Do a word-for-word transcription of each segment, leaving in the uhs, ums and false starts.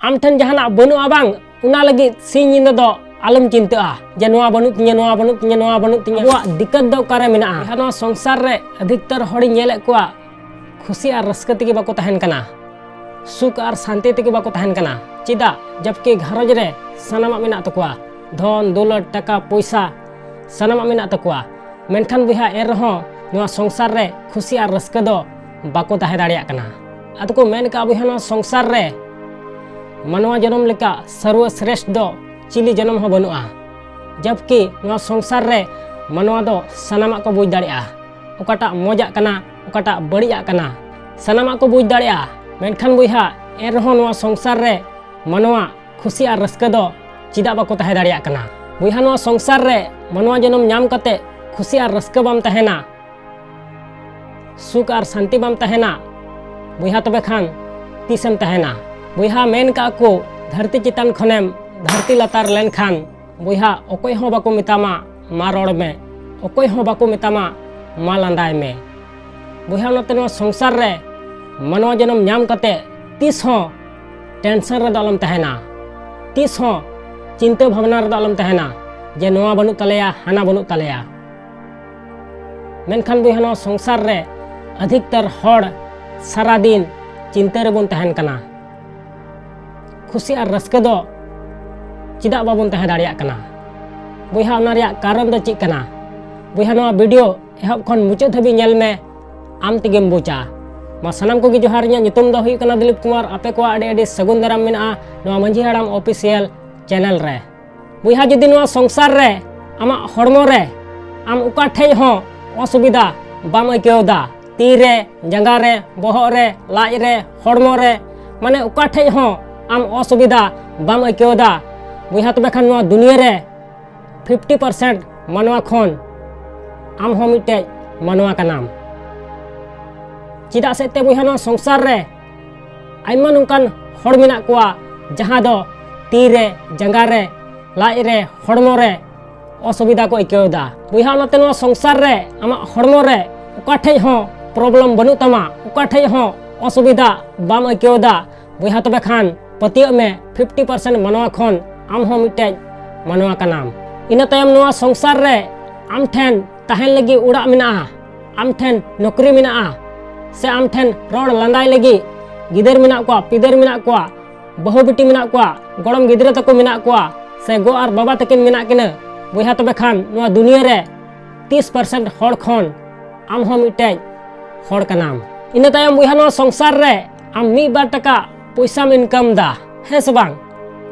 ᱟᱢ ᱴᱷᱮᱱ ᱡᱟᱦᱟᱱᱟᱜ ᱵᱟᱹᱱᱩᱜᱼᱟ ᱵᱟᱝ, ᱚᱱᱟ ᱞᱟᱹᱜᱤᱫ ᱥᱤᱧ ᱧᱤᱫᱟᱹ ᱫᱚ ᱟᱞᱚᱢ ᱪᱤᱱᱛᱟᱹᱜᱼᱟ ᱡᱮ ᱱᱚᱣᱟ ᱵᱟᱹᱱᱩᱜ ᱛᱤᱧᱟᱹ, ᱱᱚᱣᱟ ᱵᱟᱹᱱᱩᱜ ᱛᱤᱧᱟᱹ, ᱱᱚᱣᱟ ᱵᱟᱹᱱᱩᱜ ᱛᱤᱧᱟᱹ᱾ ᱟᱵᱚᱣᱟᱜ ᱫᱤᱠᱠᱟᱛ ᱫᱚ ᱚᱠᱟᱨᱮ ᱢᱮᱱᱟᱜᱼᱟ? ᱱᱚᱣᱟ ᱥᱚᱝᱥᱟᱨ ᱨᱮ ᱟᱹᱫᱷᱤᱠᱛᱟᱨ ᱦᱚᱲᱤᱧ ᱧᱮᱞᱮᱫ ᱠᱚᱣᱟ, ᱠᱷᱩᱥᱤ ᱟᱨ ᱨᱟᱹᱥᱠᱟᱹ ᱛᱮᱜᱮ ᱵᱟᱠᱚ ᱛᱟᱦᱮᱱ ᱠᱟᱱᱟ, ᱥᱩᱠ ᱟᱨ ᱥᱟᱱᱛᱤ ᱛᱮᱜᱮ ᱵᱟᱠᱚ ᱛᱟᱦᱮᱱ ᱠᱟᱱᱟ᱾ ᱪᱮᱫᱟᱜ? ᱡᱚᱵᱠᱤ ᱜᱷᱟᱨᱚᱸᱡᱽ ᱨᱮ ᱥᱟᱱᱟᱢᱟᱜ ᱢᱮᱱᱟᱜ ᱛᱟᱠᱚᱣᱟ, ᱫᱷᱚᱱ ᱫᱚᱞᱚᱛ, ᱴᱟᱠᱟ ᱯᱚᱭᱥᱟ, ᱥᱟᱱᱟᱢᱟᱜ ᱢᱮᱱᱟᱜ ᱛᱟᱠᱚᱣᱟ, ᱢᱮᱱᱠᱷᱟᱱ ᱵᱚᱭᱦᱟ, ᱮᱱ ᱨᱮᱦᱚᱸ ᱱᱚᱣᱟ ᱥᱚᱝᱥᱟᱨ ᱨᱮ ᱠᱷᱩᱥᱤ ᱟᱨ ᱨᱟᱹᱥᱠᱟᱹ ᱫᱚ ᱵᱟᱠᱚ ᱛᱟᱦᱮᱸ ᱫᱟᱲᱮᱭᱟᱜ ᱠᱟᱱᱟ᱾ ᱟᱫᱚ ᱠᱚ ᱢᱮᱱ ᱠᱟᱜᱼᱟ, ᱵᱚᱭᱦᱟ, ᱱᱚᱣᱟ ᱥᱚᱝᱥᱟᱨ ᱨᱮ ᱢᱟᱱᱣᱟ ᱡᱚᱱᱚᱢ ᱞᱮᱠᱟ ᱥᱚᱨᱵᱚ ᱥᱨᱮᱥᱴ ᱫᱚ ᱪᱤᱞᱤ ᱡᱚᱱᱚᱢ ᱦᱚᱸ ᱵᱟᱹᱱᱩᱜᱼᱟ᱾ ᱡᱚᱵᱠᱤ ᱱᱚᱣᱟ ᱥᱚᱝᱥᱟᱨ ᱨᱮ ᱢᱟᱱᱣᱟ ᱫᱚ ᱥᱟᱱᱟᱢᱟᱜ ᱠᱚ ᱵᱩᱡᱽ ᱫᱟᱲᱮᱭᱟᱜᱼᱟ, ᱚᱠᱟᱴᱟᱜ ᱢᱚᱡᱟᱜ ᱠᱟᱱᱟ, ᱚᱠᱟᱴᱟᱜ ᱵᱟᱹᱲᱤᱡᱟᱜ ᱠᱟᱱᱟ, ᱥᱟᱱᱟᱢᱟᱜ ᱠᱚ ᱵᱩᱡᱽ ᱫᱟᱲᱮᱭᱟᱜᱼᱟ᱾ ᱢᱮᱱᱠᱷᱟᱱ ᱵᱚᱭᱦᱟ, ᱮᱱ ᱨᱮᱦᱚᱸ ᱱᱚᱣᱟ ᱥᱚᱝᱥᱟᱨ ᱨᱮ ᱢᱟᱱᱣᱟ ᱠᱷᱩᱥᱤ ᱟᱨ ᱨᱟᱹᱥᱠᱟᱹ ᱫᱚ ᱪᱮᱫᱟᱜ ᱵᱟᱠᱚ ᱛᱟᱦᱮᱸ ᱫᱟᱲᱮᱭᱟᱜ ᱠᱟᱱᱟ? ᱵᱚᱭᱦᱟ, ᱱᱚᱣᱟ ᱥᱚᱝᱥᱟᱨ ᱨᱮ ᱢᱟᱱᱣᱟ ᱡᱚᱱᱚᱢ ᱧᱟᱢ ᱠᱟᱛᱮ ᱠᱷᱩᱥᱤ ᱟᱨ ᱨᱟᱹᱥᱠᱟᱹ ᱵᱟᱢ ᱛᱟᱦᱮᱱᱟ, ᱥᱩᱠ ᱟᱨ ᱥᱟᱱᱛᱤ ᱵᱟᱢ ᱛᱟᱦᱮᱱᱟ, ᱵᱚᱭᱦᱟ, ᱛᱚᱵᱮ ᱠᱷᱟᱱ ᱛᱤᱥᱮᱢ ᱛᱟᱦᱮᱱᱟ? ᱵᱚᱭᱦᱟ, ᱢᱮᱱ ᱠᱟᱜ ᱠᱚ, ᱫᱷᱟᱹᱨᱛᱤ ᱪᱮᱛᱟᱱ ᱠᱷᱚᱱᱮᱢ ᱫᱷᱟᱹᱨᱛᱤ ᱞᱟᱛᱟᱨ ᱞᱮᱱᱠᱷᱟᱱ, ᱵᱚᱭᱦᱟ, ᱚᱠᱚᱭ ᱦᱚᱸ ᱵᱟᱠᱚ ᱢᱮᱛᱟᱢᱟ ᱢᱟ ᱨᱚᱲ ᱢᱮ, ᱚᱠᱚᱭ ᱦᱚᱸ ᱵᱟᱠᱚ ᱢᱮᱛᱟᱢᱟ ᱢᱟ ᱞᱟᱸᱫᱟᱭ ᱢᱮ᱾ ᱵᱚᱭᱦᱟ, ᱚᱱᱟᱛᱮ ᱱᱚᱣᱟ ᱥᱚᱝᱥᱟᱨ ᱨᱮ ᱢᱟᱱᱣᱟ ᱡᱚᱱᱚᱢ ᱧᱟᱢ ᱠᱟᱛᱮ ᱛᱤᱥ ᱦᱚᱸ ᱴᱮᱱᱥᱚᱱ ᱨᱮᱫᱚ ᱟᱞᱚᱢ ᱛᱟᱦᱮᱱᱟ, ᱛᱤᱥ ᱦᱚᱸ ᱪᱤᱱᱛᱟᱹ ᱵᱷᱟᱵᱽᱱᱟ ᱨᱮᱫᱚ ᱟᱞᱚᱢ ᱛᱟᱦᱮᱱᱟ ᱡᱮ ᱱᱚᱣᱟ ᱵᱟᱹᱱᱩᱜ ᱛᱟᱞᱮᱭᱟ, ᱦᱟᱱᱟ ᱵᱟᱹᱱᱩᱜ ᱛᱟᱞᱮᱭᱟ᱾ ᱢᱮᱱᱠᱷᱟᱱ ᱵᱚᱭᱦᱟ, ᱱᱚᱣᱟ ᱥᱚᱝᱥᱟᱨ ᱨᱮ ᱟᱹᱫᱷᱤᱠᱛᱟᱨ ᱦᱚᱲ ᱥᱟᱨᱟ ᱫᱤᱱ ᱪᱤᱱᱛᱟᱹ ᱨᱮᱵᱚᱱ ᱛᱟᱦᱮᱱ ᱠᱟᱱᱟ, ᱠᱷᱩᱥᱤ ᱟᱨ ᱨᱟᱹᱥᱠᱟᱹ ᱫᱚ ᱪᱮᱫᱟᱜ ᱵᱟᱵᱚᱱ ᱛᱟᱦᱮᱸ ᱫᱟᱲᱮᱭᱟᱜ ᱠᱟᱱᱟ? ᱵᱚᱭᱦᱟ, ᱚᱱᱟ ᱨᱮᱭᱟᱜ ᱠᱟᱨᱚᱱ ᱫᱚ ᱪᱮᱫ ᱠᱟᱱᱟ? ᱵᱚᱭᱦᱟ, ᱱᱚᱣᱟ ᱵᱷᱤᱰᱤᱭᱳ ᱮᱦᱚᱵ ᱠᱷᱚᱱ ᱢᱩᱪᱟᱹᱫ ᱫᱷᱟᱹᱵᱤᱡ ᱧᱮᱞ ᱢᱮ, ᱟᱢ ᱛᱮᱜᱮᱢ ᱵᱩᱡᱟ᱾ ᱢᱟ ᱥᱟᱱᱟᱢ ᱠᱚᱜᱮ ᱡᱚᱦᱟᱨ, ᱤᱧᱟᱹᱜ ᱧᱩᱛᱩᱢ ᱫᱚ ᱦᱩᱭᱩᱜ ᱠᱟᱱᱟ ᱫᱤᱞᱤᱯ ᱠᱩᱢᱟᱨ᱾ ᱟᱯᱮ ᱠᱚᱣᱟᱜ ᱟᱹᱰᱤ ᱟᱹᱰᱤ ᱥᱟᱹᱜᱩᱱ ᱫᱟᱨᱟᱢ ᱢᱮᱱᱟᱜᱼᱟ ᱱᱚᱣᱟ ᱢᱟᱹᱡᱷᱤ ᱦᱟᱲᱟᱢ ᱚᱯᱷᱤᱥᱤᱭᱟᱞ ᱪᱮᱱᱮᱞ ᱨᱮ᱾ ᱵᱚᱭᱦᱟ, ᱡᱩᱫᱤ ᱱᱚᱣᱟ ᱥᱚᱝᱥᱟᱨ ᱨᱮ ᱟᱢᱟᱜ ᱦᱚᱲᱢᱚ ᱨᱮ ᱟᱢ ᱚᱠᱟ ᱴᱷᱮᱡ ᱦᱚᱸ ᱚᱥᱩᱵᱤᱫᱷᱟ ᱵᱟᱢ ᱟᱹᱭᱠᱟᱹᱣ ᱮᱫᱟ, ᱛᱤ ᱨᱮ, ᱡᱟᱸᱜᱟ ᱨᱮ, ᱵᱚᱦᱚᱜ ᱨᱮ, ᱞᱟᱡ ᱨᱮ, ᱦᱚᱲᱢᱚ ᱨᱮ, ᱢᱟᱱᱮ ᱚᱠᱟ ᱴᱷᱮᱡ ᱦᱚᱸ ᱟᱢ ᱚᱥᱩᱵᱤᱫᱷᱟ ᱵᱟᱢ ᱟᱹᱭᱠᱟᱹᱣ ᱮᱫᱟ, ᱵᱚᱭᱦᱟ, ᱛᱚᱵᱮ ᱠᱷᱟᱱ ᱱᱚᱣᱟ ᱫᱩᱱᱤᱭᱟᱹ ᱨᱮ ᱯᱷᱤᱯᱴᱤ ᱯᱟᱨᱥᱮᱱᱴ ᱢᱟᱱᱣᱟ ᱠᱷᱚᱱ ᱟᱢ ᱦᱚᱸ ᱢᱤᱫᱴᱮᱡ ᱢᱟᱱᱣᱟ ᱠᱟᱱᱟᱢ᱾ ᱪᱮᱫᱟᱜ ᱥᱮ ᱛᱮ ᱵᱚᱭᱦᱟ, ᱱᱚᱣᱟ ᱥᱚᱝᱥᱟᱨ ᱨᱮ ᱟᱭᱢᱟ ᱱᱚᱝᱠᱟᱱ ᱦᱚᱲ ᱢᱮᱱᱟᱜ ᱠᱚᱣᱟ ᱡᱟᱦᱟᱸ ᱫᱚ ᱛᱤ ᱨᱮ, ᱡᱟᱸᱜᱟ ᱨᱮ, ᱞᱟᱡ ᱨᱮ, ᱦᱚᱲᱢᱚ ᱨᱮ ᱚᱥᱩᱵᱤᱫᱷᱟ ᱠᱚ ᱟᱹᱭᱠᱟᱹᱣ ᱮᱫᱟ᱾ ᱵᱚᱭᱦᱟ, ᱚᱱᱟᱛᱮ ᱱᱚᱣᱟ ᱥᱚᱝᱥᱟᱨ ᱨᱮ ᱟᱢᱟᱜ ᱦᱚᱲᱢᱚ ᱨᱮ ᱚᱠᱟ ᱴᱷᱮᱡ ᱦᱚᱸ ᱯᱨᱚᱵᱞᱮᱢ ᱵᱟᱹᱱᱩᱜ ᱛᱟᱢᱟ, ᱚᱠᱟ ᱴᱷᱮᱡ ᱦᱚᱸ ᱚᱥᱩᱵᱤᱫᱷᱟ ᱵᱟᱢ ᱟᱹᱭᱠᱟᱹᱣ ᱮᱫᱟ, ᱵᱚᱭᱦᱟ, ᱛᱚᱵᱮ ᱠᱷᱟᱱ ᱯᱟᱹᱛᱭᱟᱹᱜ ᱢᱮ, ᱯᱷᱤᱯᱴᱤ ᱯᱟᱨᱥᱮᱱᱴ ᱢᱟᱱᱣᱟ ᱠᱷᱚᱱ ᱟᱢ ᱦᱚᱸ ᱢᱤᱫᱴᱮᱡ ᱢᱟᱱᱣᱟ ᱠᱟᱱᱟᱢ᱾ ᱤᱱᱟᱹ ᱛᱟᱭᱚᱢ ᱱᱚᱣᱟ ᱥᱚᱝᱥᱟᱨ ᱨᱮ ᱟᱢ ᱴᱷᱮᱱ ᱛᱟᱦᱮᱱ ᱞᱟᱹᱜᱤᱫ ᱚᱲᱟᱜ ᱢᱮᱱᱟᱜᱼᱟ, ᱟᱢ ᱴᱷᱮᱱ ᱱᱚᱠᱨᱤ ᱢᱮᱱᱟᱜᱼᱟ, ᱥᱮ ᱟᱢ ᱴᱷᱮᱱ ᱨᱚᱲ ᱞᱟᱸᱫᱟᱭ ᱞᱟᱹᱜᱤᱫ ᱜᱤᱫᱟᱹᱨ ᱢᱮᱱᱟᱜ ᱠᱚᱣᱟ, ᱯᱤᱫᱟᱹᱨ ᱢᱮᱱᱟᱜ ᱠᱚᱣᱟ, ᱵᱟᱹᱦᱩ ᱵᱤᱴᱤ ᱢᱮᱱᱟᱜ ᱠᱚᱣᱟ, ᱜᱚᱲᱚᱢ ᱜᱤᱫᱽᱨᱟᱹ ᱛᱟᱠᱚ ᱢᱮᱱᱟᱜ ᱠᱚᱣᱟ, ᱥᱮ ᱜᱚ ᱟᱨ ᱵᱟᱵᱟ ᱛᱟᱹᱠᱤᱱ ᱢᱮᱱᱟᱜ ᱠᱤᱱᱟᱹ, ᱵᱚᱭᱦᱟ, ᱛᱚᱵᱮ ᱠᱷᱟᱱ ᱱᱚᱣᱟ ᱫᱩᱱᱤᱭᱟᱹ ᱨᱮ ᱛᱤᱥ ᱯᱟᱨᱥᱮᱱᱴ ᱦᱚᱲ ᱠᱷᱚᱱ ᱟᱢ ᱦᱚᱸ ᱢᱤᱫᱴᱮᱡ ᱦᱚᱲ ᱠᱟᱱᱟᱢ᱾ ᱤᱱᱟᱹ ᱛᱟᱭᱚᱢ ᱵᱚᱭᱦᱟ, ᱱᱚᱣᱟ ᱥᱚᱝᱥᱟᱨ ᱨᱮ ᱟᱢ ᱢᱤᱫ ᱵᱟᱨ ᱴᱟᱠᱟ ᱯᱚᱭᱥᱟᱢ ᱤᱱᱠᱟᱢ ᱫᱟ, ᱦᱮᱸ ᱥᱮ ᱵᱟᱝ?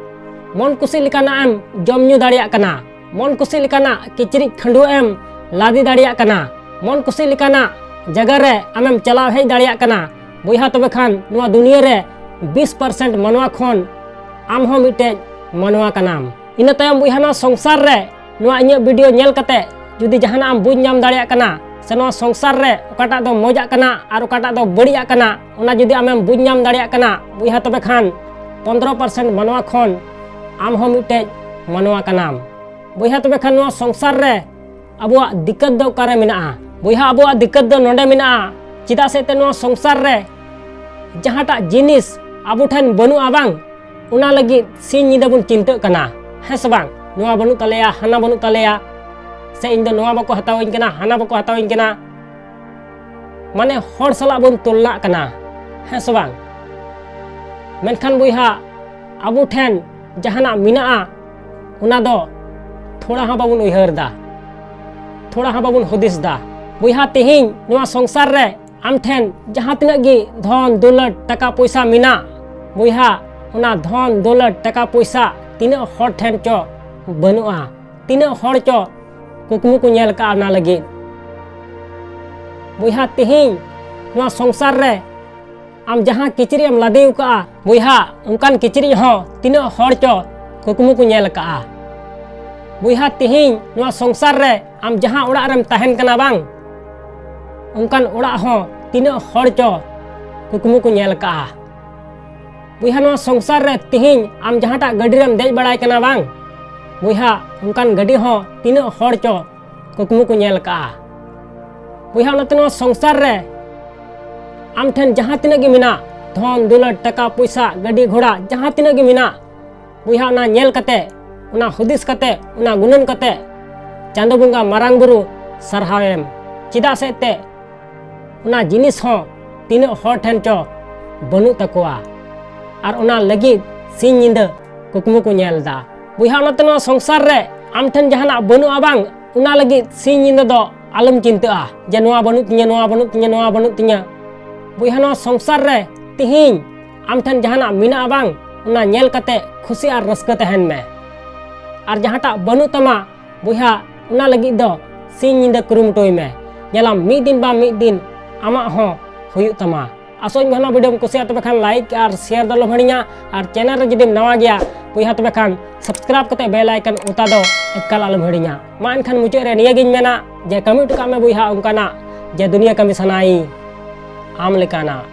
ᱢᱚᱱ ᱠᱩᱥᱤ ᱞᱮᱠᱟᱱᱟᱜ ᱮᱢ ᱡᱚᱢ ᱧᱩ ᱫᱟᱲᱮᱭᱟᱜ ᱠᱟᱱᱟ, ᱢᱚᱱ ᱠᱩᱥᱤ ᱞᱮᱠᱟᱱᱟᱜ ᱠᱤᱪᱨᱤᱡ ᱠᱷᱟᱹᱰᱩᱣᱟᱹᱜ ᱮᱢ ᱞᱟᱫᱮ ᱫᱟᱲᱮᱭᱟᱜ ᱠᱟᱱᱟ, ᱢᱚᱱ ᱠᱩᱥᱤ ᱞᱮᱠᱟᱱᱟᱜ ᱡᱟᱭᱜᱟ ᱨᱮ ᱟᱢᱮᱢ ᱪᱟᱞᱟᱣ ᱦᱮᱡ ᱫᱟᱲᱮᱭᱟᱜ ᱠᱟᱱᱟ, ᱵᱚᱭᱦᱟ, ᱛᱚᱵᱮ ᱠᱷᱟᱱ ᱱᱚᱣᱟ ᱫᱩᱱᱤᱭᱟᱹ ᱨᱮ ᱵᱤᱥ ᱯᱟᱨᱥᱮᱱᱴ ᱢᱟᱱᱣᱟ ᱠᱷᱚᱱ ᱟᱢ ᱦᱚᱸ ᱢᱤᱫᱴᱮᱡ ᱢᱟᱱᱣᱟ ᱠᱟᱱᱟᱢ᱾ ᱤᱱᱟᱹ ᱛᱟᱭᱚᱢ ᱵᱚᱭᱦᱟ, ᱱᱚᱣᱟ ᱥᱚᱝᱥᱟᱨ ᱨᱮ ᱱᱚᱣᱟ ᱤᱧᱟᱹᱜ ᱵᱷᱤᱰᱤᱭᱳ ᱧᱮᱞ ᱠᱟᱛᱮ ᱡᱩᱫᱤ ᱡᱟᱦᱟᱱᱟᱜ ᱮᱢ ᱵᱩᱡᱽ ᱧᱟᱢ ᱫᱟᱲᱮᱭᱟᱜ ᱠᱟᱱᱟ, ᱥᱮ ᱱᱚᱣᱟ ᱥᱚᱝᱥᱟᱨ ᱨᱮ ᱚᱠᱟᱴᱟᱜ ᱫᱚ ᱢᱚᱡᱟᱜ ᱠᱟᱱᱟ ᱟᱨ ᱚᱠᱟᱴᱟᱜ ᱫᱚ ᱵᱟᱹᱲᱤᱡᱟᱜ ᱠᱟᱱᱟ, ᱚᱱᱟ ᱡᱩᱫᱤ ᱟᱢᱮᱢ ᱵᱩᱡᱽ ᱧᱟᱢ ᱫᱟᱲᱮᱭᱟᱜ ᱠᱟᱱᱟ, ᱵᱚᱭᱦᱟ, ᱛᱚᱵᱮ ᱠᱷᱟᱱ ᱯᱚᱱᱫᱽᱨᱚ ᱯᱟᱨᱥᱮᱱᱴ ᱢᱟᱱᱣᱟ ᱠᱷᱚᱱ ᱟᱢ ᱦᱚᱸ ᱢᱤᱫᱴᱮᱡ ᱢᱟᱱᱣᱟ ᱠᱟᱱᱟᱢ᱾ ᱵᱚᱭᱦᱟ, ᱛᱚᱵᱮ ᱠᱷᱟᱱ ᱱᱚᱣᱟ ᱥᱚᱝᱥᱟᱨ ᱨᱮ ᱟᱵᱚᱣᱟᱜ ᱫᱤᱠᱠᱟᱹᱛ ᱫᱚ ᱚᱠᱟᱨᱮ ᱢᱮᱱᱟᱜᱼᱟ? ᱵᱚᱭᱦᱟ, ᱟᱵᱚᱣᱟᱜ ᱫᱤᱠᱠᱟᱹᱛ ᱫᱚ ᱱᱚᱰᱮ ᱢᱮᱱᱟᱜᱼᱟ, ᱪᱮᱫᱟᱜ ᱥᱮ ᱮᱱᱛᱮ ᱱᱚᱣᱟ ᱥᱚᱝᱥᱟᱨ ᱨᱮ ᱡᱟᱦᱟᱸᱴᱟᱜ ᱡᱤᱱᱤᱥ ᱟᱵᱚ ᱴᱷᱮᱱ ᱵᱟᱹᱱᱩᱜᱼᱟ ᱵᱟᱝ, ᱚᱱᱟ ᱞᱟᱹᱜᱤᱫ ᱥᱤᱧ ᱧᱤᱫᱟᱹ ᱵᱚᱱ ᱪᱤᱱᱛᱟᱹᱜ ᱠᱟᱱᱟ, ᱦᱮᱸ ᱥᱮ ᱵᱟᱝ? ᱱᱚᱣᱟ ᱵᱟᱹᱱᱩᱜ ᱛᱟᱞᱮᱭᱟ, ᱦᱟᱱᱟ ᱵᱟᱹᱱᱩᱜ ᱛᱟᱞᱮᱭᱟ, ᱥᱮ ᱤᱧ ᱫᱚ ᱱᱚᱣᱟ ᱵᱟᱠᱚ ᱦᱟᱛᱟᱣᱟᱹᱧ ᱠᱟᱱᱟ, ᱦᱟᱱᱟ ᱵᱟᱠᱚ ᱦᱟᱛᱟᱣᱟᱹᱧ ᱠᱟᱱᱟ, ᱢᱟᱱᱮ ᱦᱚᱲ ᱥᱟᱞᱟᱜ ᱵᱚᱱ ᱛᱩᱞᱱᱟᱜ ᱠᱟᱱᱟ, ᱦᱮᱸ ᱥᱮ ᱵᱟᱝ? ᱢᱮᱱᱠᱷᱟᱱ ᱵᱚᱭᱦᱟ, ᱟᱵᱚ ᱴᱷᱮᱱ ᱡᱟᱦᱟᱱᱟᱜ ᱢᱮᱱᱟᱜᱼᱟ, ᱚᱱᱟ ᱫᱚ ᱛᱷᱚᱲᱟ ᱦᱚᱸ ᱵᱟᱵᱚᱱ ᱩᱭᱦᱟᱹᱨ ᱫᱟ, ᱛᱷᱚᱲᱟ ᱦᱚᱸ ᱵᱟᱵᱚᱱ ᱦᱩᱫᱤᱥ ᱫᱟ᱾ ᱵᱚᱭᱦᱟ, ᱛᱮᱦᱮᱧ ᱱᱚᱣᱟ ᱥᱚᱝᱥᱟᱨ ᱨᱮ ᱟᱢ ᱴᱷᱮᱱ ᱡᱟᱦᱟᱸ ᱛᱤᱱᱟᱹᱜ ᱜᱮ ᱫᱷᱚᱱ ᱫᱚᱞᱚᱛ ᱴᱟᱠᱟ ᱯᱚᱭᱥᱟ ᱢᱮᱱᱟᱜ, ᱵᱚᱭᱦᱟ, ᱚᱱᱟ ᱫᱷᱚᱱ ᱫᱚᱞᱚᱛ ᱴᱟᱠᱟ ᱯᱚᱭᱥᱟ ᱛᱤᱱᱟᱹᱜ ᱦᱚᱲ ᱴᱷᱮᱱ ᱪᱚ ᱵᱟᱹᱱᱩᱜᱼᱟ, ᱛᱤᱱᱟᱹᱜ ᱦᱚᱲ ᱪᱚ ᱠᱩᱠᱢᱩ ᱠᱚ ᱧᱮᱞ ᱠᱟᱜᱼᱟ ᱚᱱᱟ ᱞᱟᱹᱜᱤᱫ᱾ ᱵᱚᱭᱦᱟ, ᱛᱮᱦᱮᱧ ᱱᱚᱣᱟ ᱥᱚᱝᱥᱟᱨ ᱨᱮ ᱟᱢ ᱡᱟᱦᱟᱸ ᱠᱤᱪᱨᱤᱡ ᱮᱢ ᱞᱟᱫᱮ ᱟᱠᱟᱫᱼᱟ, ᱵᱚᱭᱦᱟ, ᱚᱱᱠᱟᱱ ᱠᱤᱪᱨᱤᱡ ᱦᱚᱸ ᱛᱤᱱᱟᱹᱜ ᱦᱚᱲ ᱪᱚ ᱠᱩᱠᱢᱩ ᱠᱚ ᱧᱮᱞ ᱟᱠᱟᱫᱼᱟ᱾ ᱵᱚᱭᱦᱟ, ᱛᱮᱦᱮᱧ ᱱᱚᱣᱟ ᱥᱚᱝᱥᱟᱨ ᱨᱮ ᱟᱢ ᱡᱟᱦᱟᱸ ᱚᱲᱟᱜ ᱨᱮᱢ ᱛᱟᱦᱮᱱ ᱠᱟᱱᱟ ᱵᱟᱝ, ᱚᱱᱠᱟᱱ ᱚᱲᱟᱜ ᱦᱚᱸ ᱛᱤᱱᱟᱹᱜ ᱦᱚᱲ ᱪᱚ ᱠᱩᱠᱢᱩ ᱠᱚ ᱧᱮᱞ ᱟᱠᱟᱫᱼᱟ᱾ ᱵᱚᱭᱦᱟ, ᱱᱚᱣᱟ ᱥᱚᱝᱥᱟᱨ ᱨᱮ ᱛᱮᱦᱮᱧ ᱟᱢ ᱡᱟᱦᱟᱸᱴᱟᱜ ᱜᱟᱹᱰᱤ ᱨᱮᱢ ᱫᱮᱡ ᱵᱟᱲᱟᱭ ᱠᱟᱱᱟ ᱵᱟᱝ, ᱵᱚᱭᱦᱟ, ᱚᱱᱠᱟᱱ ᱜᱟᱹᱰᱤ ᱦᱚᱸ ᱛᱤᱱᱟᱹᱜ ᱦᱚᱲ ᱪᱚ ᱠᱩᱠᱢᱩ ᱠᱚ ᱧᱮᱞ ᱟᱠᱟᱫᱼᱟ᱾ ᱵᱚᱭᱦᱟ, ᱚᱱᱟᱛᱮ ᱱᱚᱣᱟ ᱥᱚᱝᱥᱟᱨ ᱨᱮ ᱟᱢ ᱴᱷᱮᱱ ᱡᱟᱦᱟᱸ ᱛᱤᱱᱟᱹᱜ ᱜᱮ ᱢᱮᱱᱟᱜ, ᱫᱷᱚᱱ ᱫᱩᱞᱟᱹᱲ, ᱴᱟᱠᱟ ᱯᱚᱭᱥᱟ, ᱜᱟᱹᱰᱤ ᱜᱷᱚᱲᱟ, ᱡᱟᱦᱟᱸ ᱛᱤᱱᱟᱹᱜ ᱜᱮ ᱢᱮᱱᱟᱜ, ᱵᱚᱭᱦᱟ, ᱚᱱᱟ ᱧᱮᱞ ᱠᱟᱛᱮ, ᱚᱱᱟ ᱦᱩᱫᱤᱥ ᱠᱟᱛᱮ, ᱚᱱᱟ ᱜᱩᱱᱟᱹᱱ ᱠᱟᱛᱮ ᱪᱟᱸᱫᱚ ᱵᱚᱸᱜᱟ ᱢᱟᱨᱟᱝ ᱵᱩᱨᱩ ᱥᱟᱨᱦᱟᱣᱮᱢ᱾ ᱪᱮᱫᱟᱜ ᱥᱮ ᱮᱱᱛᱮ ᱚᱱᱟ ᱡᱤᱱᱤᱥ ᱦᱚᱸ ᱛᱤᱱᱟᱹᱜ ᱦᱚᱲ ᱴᱷᱮᱱ ᱪᱚ ᱵᱟᱹᱱᱩᱜ ᱛᱟᱠᱚᱣᱟ, ᱟᱨ ᱚᱱᱟ ᱞᱟᱹᱜᱤᱫ ᱥᱤᱧ ᱧᱤᱫᱟᱹ ᱠᱩᱠᱢᱩ ᱠᱚ ᱧᱮᱞ ᱮᱫᱟ᱾ ᱵᱚᱭᱦᱟ, ᱚᱱᱟᱛᱮ ᱱᱚᱣᱟ ᱥᱚᱝᱥᱟᱨ ᱨᱮ ᱟᱢ ᱴᱷᱮᱱ ᱡᱟᱦᱟᱱᱟᱜ ᱵᱟᱹᱱᱩᱜᱼᱟ ᱵᱟᱝ, ᱚᱱᱟ ᱞᱟᱹᱜᱤᱫ ᱥᱤᱧ ᱧᱤᱫᱟᱹ ᱫᱚ ᱟᱞᱚᱢ ᱪᱤᱱᱛᱟᱹᱜᱼᱟ ᱡᱮ ᱱᱚᱣᱟ ᱵᱟᱹᱱᱩᱜ ᱛᱤᱧᱟᱹ, ᱱᱚᱣᱟ ᱵᱟᱹᱱᱩᱜ ᱛᱤᱧᱟᱹ, ᱱᱚᱣᱟ ᱵᱟᱹᱱᱩᱜ ᱛᱤᱧᱟᱹ᱾ ᱵᱚᱭᱦᱟ, ᱱᱚᱣᱟ ᱥᱚᱝᱥᱟᱨ ᱨᱮ ᱛᱤᱦᱤᱧ ᱟᱢ ᱴᱷᱮᱱ ᱡᱟᱦᱟᱱᱟᱜ ᱢᱮᱱᱟᱜᱼᱟ ᱵᱟᱝ, ᱚᱱᱟ ᱧᱮᱞ ᱠᱟᱛᱮ ᱠᱷᱩᱥᱤ ᱟᱨ ᱨᱟᱹᱥᱠᱟᱹ ᱛᱟᱦᱮᱱ ᱢᱮ᱾ ᱟᱨ ᱡᱟᱦᱟᱸᱴᱟᱜ ᱵᱟᱹᱱᱩᱜ ᱛᱟᱢᱟ ᱵᱚᱭᱦᱟ, ᱚᱱᱟ ᱞᱟᱹᱜᱤᱫ ᱫᱚ ᱥᱤᱧ ᱧᱤᱫᱟᱹ ᱠᱩᱨᱩᱢᱩᱴᱩᱭ ᱢᱮ᱾ ᱧᱮᱞᱟᱢ, ᱢᱤᱫ ᱫᱤᱱ ᱵᱟᱝ ᱢᱤᱫ ᱫᱤᱱ ᱟᱢᱟᱜ ᱦᱚᱸ ᱦᱩᱭᱩᱜ ᱛᱟᱢᱟ᱾ ᱟᱥᱚᱜ ᱟᱹᱧ ᱵᱚᱭᱦᱟ, ᱱᱚᱣᱟ ᱵᱷᱤᱰᱤᱭᱳᱢ ᱠᱩᱥᱤᱭᱟᱜᱼᱟ, ᱛᱚᱵᱮ ᱠᱷᱟᱱ ᱞᱟᱭᱤᱠ ᱟᱨ ᱥᱮᱭᱟᱨ ᱫᱚ ᱟᱞᱚᱢ ᱦᱤᱲᱤᱧᱟ᱾ ᱟᱨ ᱪᱮᱱᱮᱞ ᱨᱮ ᱡᱩᱫᱤᱢ ᱱᱟᱣᱟ ᱜᱮᱭᱟ ᱵᱚᱭᱦᱟ, ᱛᱚᱵᱮ ᱠᱷᱟᱱ ᱥᱟᱵᱥᱠᱨᱟᱭᱤᱵ ᱠᱟᱛᱮ ᱵᱮᱞ ᱟᱭᱠᱚᱱ ᱚᱛᱟ ᱫᱚ ᱮᱠᱟᱞ ᱟᱞᱚᱢ ᱦᱤᱲᱤᱧᱟ᱾ ᱢᱟ ᱮᱱᱠᱷᱟᱱ ᱢᱩᱪᱟᱹᱫ ᱨᱮ ᱱᱤᱭᱟᱹᱜᱤᱧ ᱢᱮᱱᱟ ᱡᱮ ᱠᱟᱹᱢᱤ ᱦᱚᱴᱚ ᱠᱟᱜ ᱢᱮ ᱵᱚᱭᱦᱟ ᱚᱱᱠᱟᱱᱟᱜ ᱡᱮ ᱫᱩᱱᱤᱭᱟᱹ ᱠᱟᱹᱢᱤ ᱥᱟᱱᱟᱭᱤᱧ ᱟᱢ ᱞᱮᱠᱟᱱᱟᱜ᱾